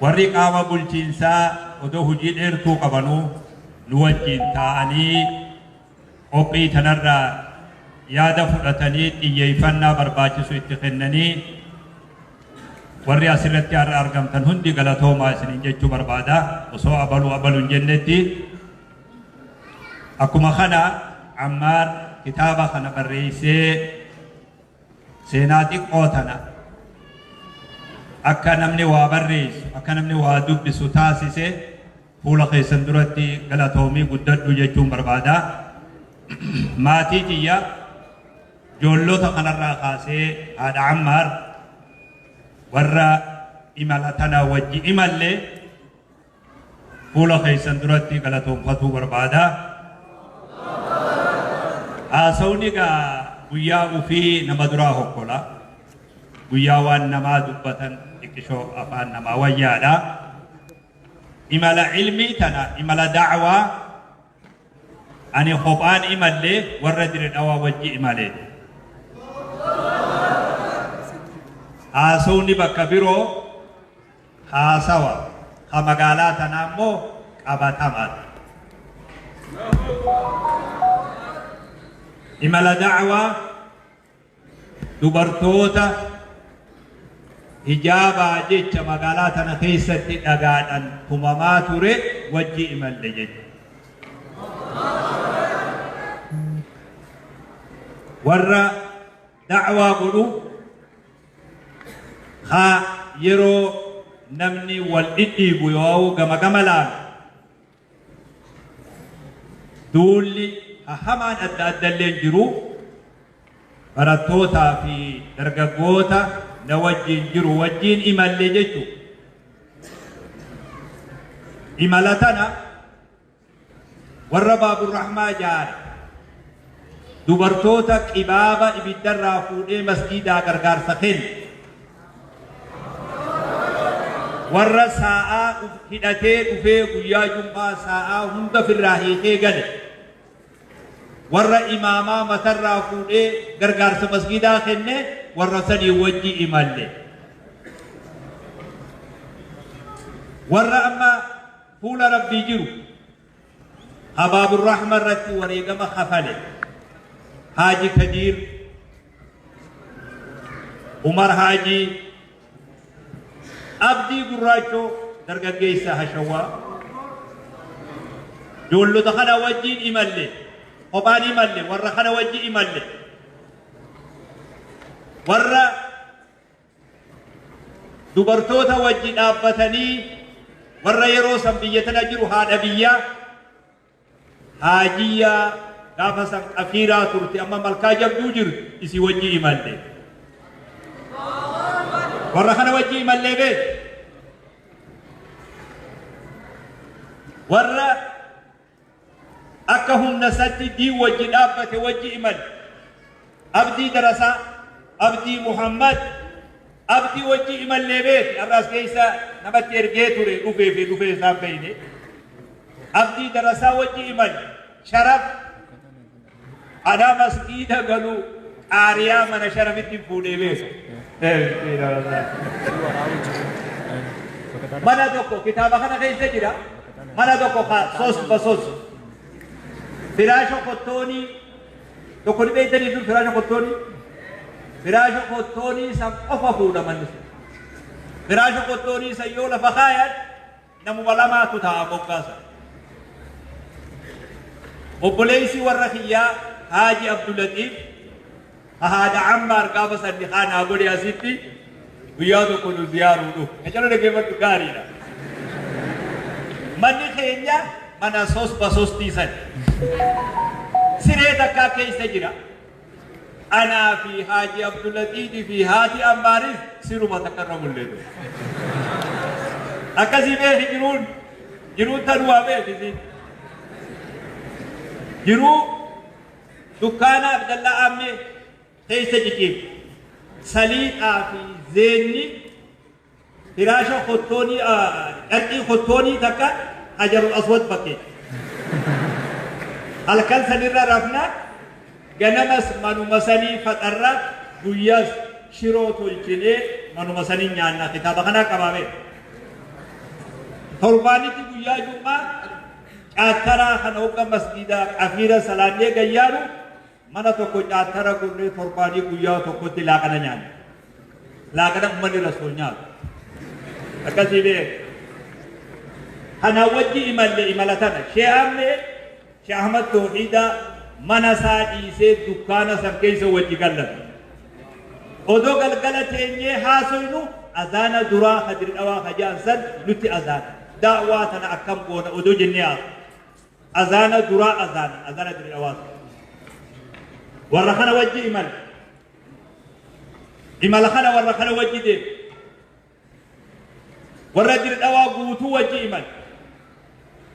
Warri qaama bulchiinsaa odoo hojii dheertuu qabanuu nu wajjin taa'anii qophii tanarraa yaada fudhatanii xiyyeeffannaa barbaachisu itti kennanii warri asirratti har'a argamtan hundi galatoomaa isiniin jechuu barbaada. Osoo abaluu abaluu hin jennetti akkuma kana Ammaar kitaaba kana barreessee seenaa xiqqoo tana akka namni waa barreessu, akka namni waa dubbisu taasise fuula keessan duratti galatoomii guddadhu jechuun barbaada. Maatii tiyya ijoollota kanarraa kaasee haadha Ammaar warra imala tana wajji imallee fuula keessan duratti galatoonfatuu barbaada. Haasawni egaa guyyaa ufii nama duraa hokkola. Guyyaa waan namaa dubbatan xiqqishoo afaan namaa wayyaadha. Imala ilmii tana, imala da'waa ani kophaan imallee warra Dire Dhawaa wajji imale. Haasawni bakka biroo haasawa, ka magaalaa tanaa immoo qabatamaadha. Imala da'waa dubartoota hijaabaa jecha magaalaa tana keessatti dhagaadhaan tumamaa ture wajji imalle jechuudha. Warra da'waa godhu ha yeroo namni wal dhidhiibu yoo gama gama laalu duulli hamaan adda adda illee jiru barattootaa fi dargaggoota na wajjin jiru wajjin imalle jechuudha. Imala tana warra Baaburrahmaa jaare dubartoota qibaaba ibiddarraa fuudhee masgiidaa gargaarsa kenne warra saa'aa hidhatee dhufee guyyaa jum'aa saa'aa hunda firraa hiikee gale warra imaamaa matarraa fuudhee gargaarsa masgiidaa kenne warra sanii wajji imalle. Warra amma fuula Rabbii jiru Habaaburrahma irratti wareegama kafale Haaji Kadiir, Umar Haajii, Abdii Gurraachoo dargaggeessa Hashawwaa ijoollota kana wajjiin imalle, kophaan imalle, warra kana wajji imalle, warra dubartoota wajji dhaabbatanii warra yeroo san biyya tana jiru haadha biyyaa Haajiyyaa gaafa san qafiiraa turte amma malkaa jabduu jirtu isii wajji imalle. Warra kana wajji imallee beek. Warra akka humna isatti diin wajji dhaabbate wajji imale. Abdii Darasaa, Abdii Muhammad, Abdii wajji imallee beeki. Har'a as keessa namatti ergee ture dhufee fi dhufee isaan beeyne. Abdii Darasaa wajji imale. Sharaf anaa masgiida galu qaariyaa mana Sharafitti fuudhee beeka. Mana tokko kitaaba kana keessa jira. Mana tokko ka sos basos firaasha kottoonii tokko ni beektanii dur firaasha kottoonii firaasha kottoonii san qofa fuudha manni sun. Firaasha kottoonii san yoo lafa kaayan namuma lamaatu taa'a moggaasa. Obboleessi warra kiyyaa Haaji Abdulatiif haadha Ammaar gaafa san nikaa naa godhe asitti guyyaa tokko nu ziyaaruu dhufe. Qacalo dhaggeeffadhu gaariidha. Manni keenya mana sos basostii san. Siree takkaa keessa jira. Anaa fi Haaji Abdulatiif fi haati Ammaaris siruma takka irra bullee ture. Akkasii beeki jiruun jiruun tanumaa beeki isiin. Jiruu dukkaana Abdallaa Aammee keessa ciciifte. Saliixaa fi zeenni firaasha kottoonii carqii kottoonii takka hajarul aswad fakkeetti. Halkan sanirra rafna, ganamas manuma sanii faxarra, guyyaas shiroo tolchinee manuma sanii nyaanna. Kitaaba kanaa qabaa beeku. Torbaanitti guyyaa Jum'aa caattaraa kana hogga masgiida qafiira salaannee gayyaanu mana tokko caattara gunnee torbaanii guyyaa tokkotti laaqana nyaanna. Laaqana ummanni Rasuul nyaatu. Akkasii beeku. Kana wajji imalle imala tana. Shee Ahmed, Shee Ahmad Tawhiidaa mana isaa dhiisee dukkaana san keessa wajji gallata. Odoo galgala teenyee haasoynu azaana duraa ka Dirdhawaa ka ja'an san nutti azaana. Da'waa tana akkam goona odoo jennee haasoynu. Azaana duraa azaana, azaana Dirdhawaa san. Warra kana wajji imala. Imala kana warra kana wajji deema. Warra Dirdhawaa guutuu wajji imala.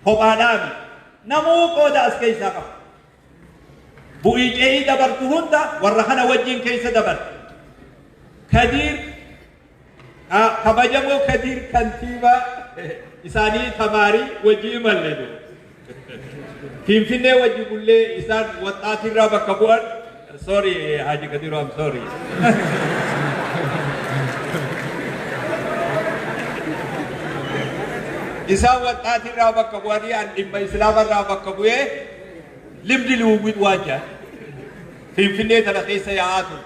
Kophaadhaami. Namuu qooda as keessaa qaba. Bu'ii ce'ii dabartu hunda warra kana wajjin keessa dabarti. Kadiir kabajamoo Kadiir kantiibaa isaanii tamaarii wajji imalle nu. Finfinnee wajji bullee isaan waxxaatirraa bakka bu'an. Sorry Haji Kadiru, I'm sorry. Isaan waxxaatirraa bakka bu'anii an dhimma Islaamarraa bakka bu'ee limdi liwuwwit waan jedhan. Finfinnee tana keessa yaa'aa ture.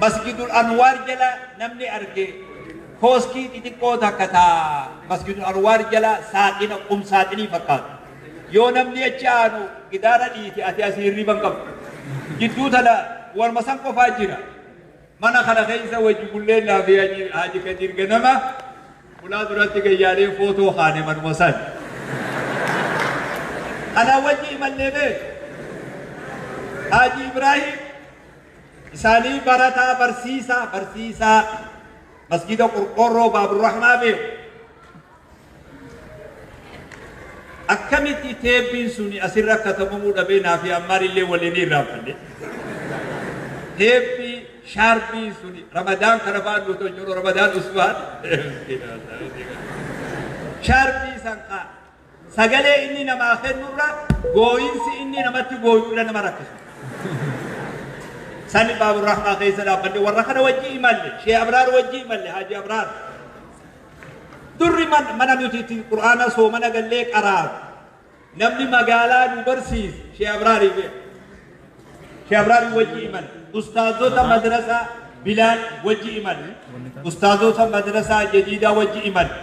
Masjidul Anwaar jala namni arge kooskii xixiqqoo takka taa Masjidul Anwaar jala saaxina qum saaxinii fakkaatu. Yoo namni achi aanu gidaara dhiite ati asii hirriba hin qabdu. Jidduu tana walma san qofaa jira. Mana kana keessa wajji bullee naafi Haji Kadiir ganama ulaa duratti gayyaanee footoo kaane manuma san. Kana wajji imallee beeku. Haji Ibrahim isaanii barataa barsiisaa masjida Qorqoorroo Baaburrahmaa beeku. Akkamitti teebbiin suni asirra katabamuu dhabee naafi ammaan illee waliin irraanfanne. Teebbii shaarbii suni Ramadaan kana fa'aa nu tolchuun Ramadaan Usmaan. Shaarbii san kaa sagalee inni namaa kennurra gooyinsi inni namatti gooyurra nama rakkisu. Sani Baaburrahmaa keessa dhaabbanne warra kana wajji imalle Shee Abraar wajji imalle Haji Abraar. Durri mana nuti itti Qur'aana soomana gallee qaraaru. Namni magaalaa nu barsiise Shee Abraarii beeku. Shee Abraarii wajji imalle. Ustaazota madrasaa Bilaal wajji imalle. Ustaazota madrasaa Jadiidaa wajji imalle.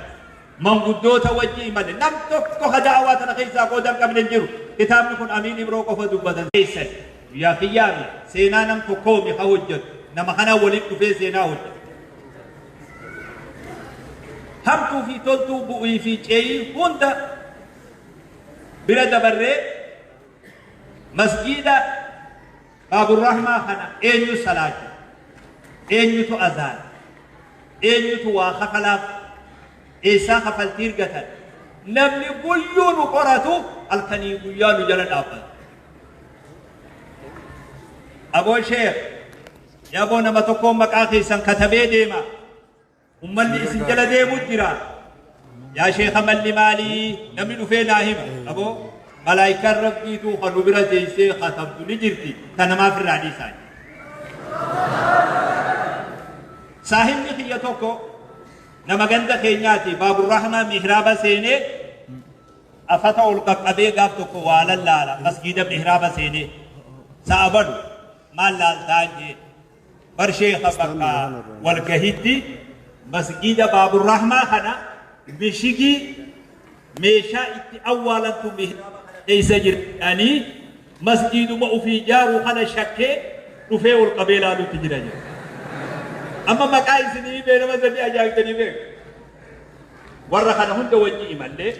Manguddoota wajji imalle. Nam tokko ka da'awaa tana keessaa qooda hin qabne hin jiru. Kitaabni kun Amiin Ibroo qofa dubbatan. Keessan guyyaa kiyyaami seenaa nam tokkoomi ka hojjetu. Nama kana waliin dhufee seenaa hojjetu. Hamtuu fi toltuu bu'ii fi ce'ii hunda bira dabarree masjiida Baaburrahmaa kana eenyu salaachu? Eenyutu azaana? Eenyutu waa kafalaaf? Eessaa kafaltii argatan? Namni guyyuu nu qoratu halkanii guyyaa nu jala dhaabbata. Aboo Sheekh, yaboo nama tokkoon maqaa keessan katabee deema. Ummanni isin jala deemu jira. Yaa Sheekha malli maalii? Namni dhufee naa hima. Aboo malaayikaan Rabbiitu kan nu bira teessee katabdu ni jirti. Ta namaaf irraa dhiisaa. Saahibni kiyya tokko nama ganda keenyaati Baaburrahmaa mihraaba seenee afata ol qaqqabee gaaf tokko waa lallaala masgiida mihraaba seenee sa'a balu maal laaltaa jee bar sheekha bakka walgahitti masgiida Baaburrahmaa kana mishigii meeshaa itti awwaalantu mihraaba kana keessa jiranii masgiiduma ofii ijaaruu kana shakkee dhufee ol qabee laaluutti jira jedha. Amma maqaa isinii himee nama sanii ajaa'ibtanii beeku. Warra kana hunda wajji imallee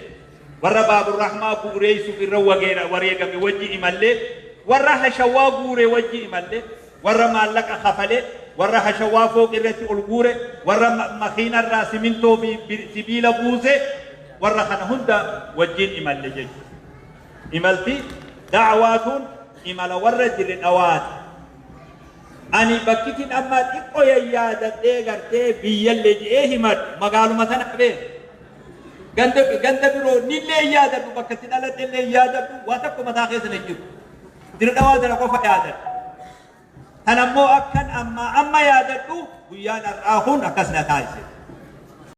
warra Baaburrahmaa bu'uureessuuf irra wareegame wajji imallee warra hashawaa guure wajji imallee warra maallaqa kafalee warra hashawaa fooq irratti ol guure warra makiinarraa simintoo fi sibiila buuse warra kana hunda wajjin imalle jechuudha. Imalti da'awaatuun imala warra jirre dhawaati. Ani bakkitiin amma xiqqoo yayyaadadhee gartee biyyallee je'ee himadhu magaaluma tana qabee ganda biroo nillee yaadadhu bakka itti dhaladhellee yaadadhu waa tokko mataa keessa hin jiru. Dirre Dhawaa tana qofa yaadadhu. Tan ammoo akkan amma yaadadhu guyyaan har'aa kun akkas na taasise.